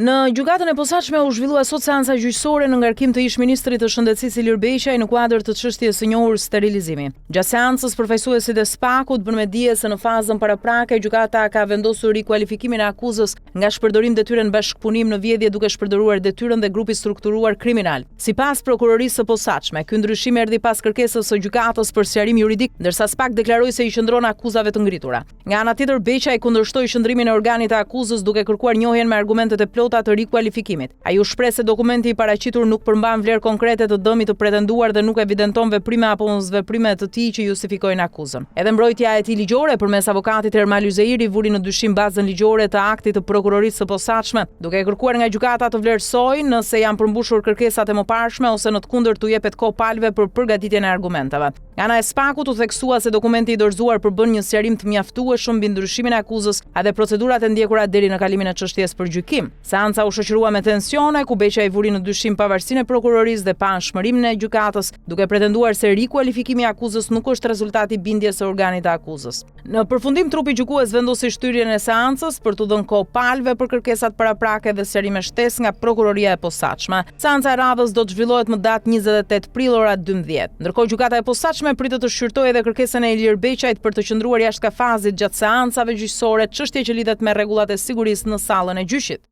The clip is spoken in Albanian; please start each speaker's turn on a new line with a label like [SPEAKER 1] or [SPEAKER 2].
[SPEAKER 1] Në Gjykatën e Posaçme u zhvillua sot seanca gjyqësore në ngarkim të ish-ministrit të Shëndetësisë Ilir Beqaj në kuadër të çështjes së njohur sterilizimi. Gjatë seancës, përfaqësuesit e SPAK-ut bënë me dije se në fazën paraprake gjykata ka vendosur rikualifikimin e akuzës nga shpërdorim detyre në bashkëpunim në vjedhje duke shpërdoruar detyrën dhe grup i strukturuar kriminal. Sipas Prokurorisë së Posaçme, ky ndryshim erdhi pas kërkesës së gjykatës për sqarim juridik, ndërsa SPAK deklaroi se i qëndron akuzave të ngritura. Nga ana tjetër, Beqaj kundërshtoi qëndrimin e organit të akuzës duke kërkuar njohjen me argumentet e plota të rikualifikimit. Ai u shpreh se dokumenti i paraqitur nuk përmban vlerë konkrete të dëmit të pretenduar dhe nuk evidenton veprime apo mosveprime të tij që justifikojnë akuzën. Edhe mbrojtja e tij ligjore përmes avokatit Ermal Yzeiri vuri në dyshim bazën ligjore të aktit të Prokurorisë së Posaçme, duke kërkuar nga gjykata të vlerësojë nëse janë përmbushur kërkesat e mëparshme ose në të kundërt t'u jepet kohë palëve për përgatitjen e argumenteve. Nga ana e SPAK-ut u theksua se dokumenti i dorëzuar përbën një sqarim të mjaftueshëm mbi ndryshimin e akuzës dhe procedurat e ndjekura deri në kalimin e çështjes për gjykim. Seanca u shoqërua me tensione, ku Beqaj vuri në dyshim pavarësinë e prokurorisë dhe paanshmërinë e gjykatës, duke pretenduar se rikualifikimi i akuzës nuk është rezultat i bindjes së organit të akuzës. Në përfundim, trupi gjykues vendosi shtyrjen e seancës për t'u dhënë kohë palëve për kërkesat paraprake dhe sqarime shtesë nga Prokuroria e Posaçme. Seanca e radhës do të zhvillohet më datë 28 prill ora 12. Ndërkohë, Gjykata e Posaçme pritet të shqyrtojë edhe kërkesën e Ilir Beqajt për të qëndruar jashtë kafazit gjatë seancave gjyqësore, çështje që lidhet me rregullat e sigurisë në sallën e gjyqit.